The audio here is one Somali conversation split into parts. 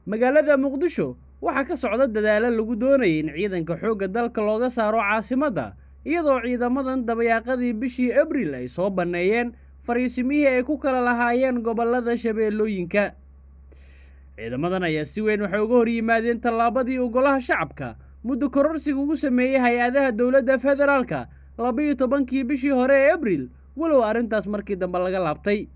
Magaalada Muqdisho waxaa ka socda dadaalo lagu doonayay in ciidanka xoogga dalka looga saaro caasimadda, iyadoo ciidamadan dabayaaqadii bishii Abriil ay soo banneeyeen fariisimihii ay ku kala lahaayeen gobollada Shabeellooyinka. Ciidamadan ayaa si weyn waxay uga hor yimaadeen tallaabadii uu Golaha Shacabka muddo kororsiga ugu sameeyey hay-adaha dowladda federaalka 12-kii bishii hore ee Abriil, walow arrintaas markii dambe laga laabtay.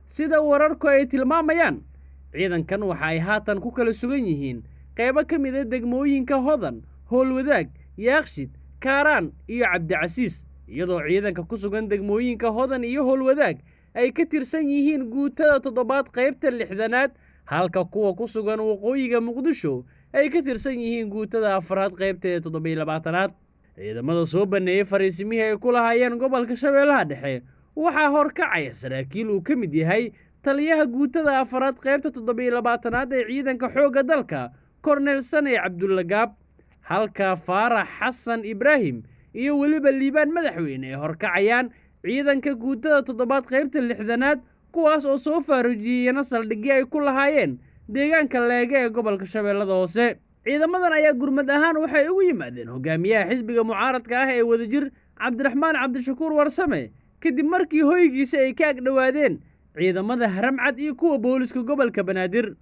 Sida wararku ay tilmaamayaan, ciidankan waxa ay haatan ku kala sugan yihiin qaybo ka mid ah degmooyinka Hodan, Howlwadaag, Yaaqshid, Kaaraan iyo Cabdicasiis, iyadoo ciidanka ku sugan degmooyinka Hodan iyo Howlwadaag ay ka tirsan yihiin guutada 7aad qaybta 60aad, halka kuwa ku sugan waqooyiga Muqdisho ay ka tirsan yihiin guutada 4aad qaybta 27aad. Ciidamada soo baneeyey fariisimihii ay ku lahaayeen gobolka Shabeellaha Dhexe waxaa horkacaya saraakiil uu ka mid yahay taliyaha guutada 4aad qaybta 27aad ee ciidanka xoogga dalka, Kornel Sane Cabdulla Gaab, halka Faarax Xasan Ibraahim iyo weliba Liibaan Madaxweyne ay horkacayaan ciidanka guutada 7aad qaybta 60aad, kuwaas oo soo faaruujiyeyna saldhigyo ay ku lahaayeen deegaanka Leege ee gobolka Shabeellada Hoose. Ciidamadan ayaa gurmad ahaan waxay ugu yimaadeen hogaamiyaha xisbiga mucaaradka ah ee Wadajir, Cabdiraxmaan Cabdishakuur Warsame, kadib markii hoygiisa ay ka agdhowaadeen ciidamada Haramcad iyo kuwa booliska gobolka Banaadir.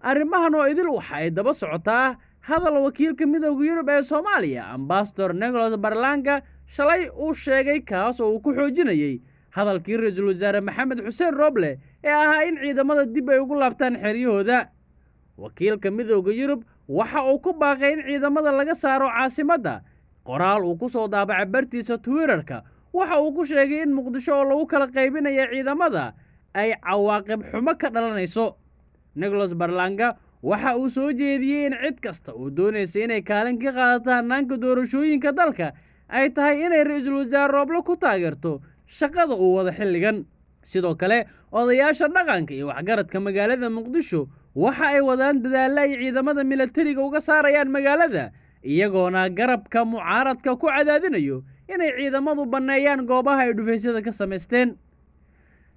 Arrimahan oo idil waxa ay daba socotaa hadal wakiilka Midowda Yurub ee Soomaaliya, Ambasador Nicolas Berlanga, shalay uu sheegay, kaas oo uu ku xoojinayey hadalkii ra-iisul wasaare Maxamed Xuseen Rooble ee ahaa in ciidamada dib ay ugu laabtaan xeryahooda. Wakiilka Midowda Yurub waxa uu ku baaqay in ciidamada laga saaro caasimadda. Qoraal uu ku soo daabacay bartiisa Twitterka waxa uu ku sheegay in Muqdisho oo lagu kala qaybinaya ciidamada ay cawaaqib xumo ka dhalanayso. Nicolas Berlanga waxa uu soo jeediyey in cid kasta oo doonaysa inay kaalin ka qaadato hannaanka doorashooyinka dalka ay tahay inay ra-iisul wasaare Rooble ku taageerto shaqada uu wada xilligan. Sidoo kale, odayaasha dhaqanka iyo waxgaradka magaalada Muqdisho waxa ay wadaan dadaalla ay ciidamada milatariga uga saarayaan magaalada, iyagoona garabka mucaaradka ku cadaadinayo inay ciidamadu banneeyaan goobaha ay dhufaysyada ka samaysteen.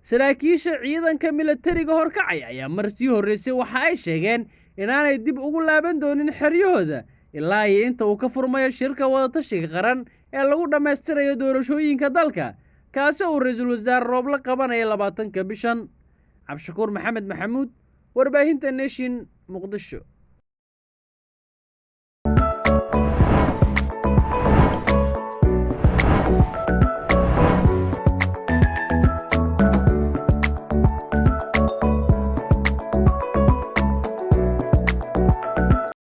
Saraakiisha ciidanka milatariga horkacaya ayaa mar sii horreysay waxa ay sheegeen inaanay dib ugu laaban doonin xeryahooda ilaa iyo inta uu ka furmayo shirka wadatashiga qaran ee lagu dhammaystirayo doorashooyinka dalka, kaasi uu ra-iisul wasaare Rooble qabanaya 20-ka bishan. Cabdishakuur Maxamed Maxamuud, warbaahinta Nation, Muqdisho.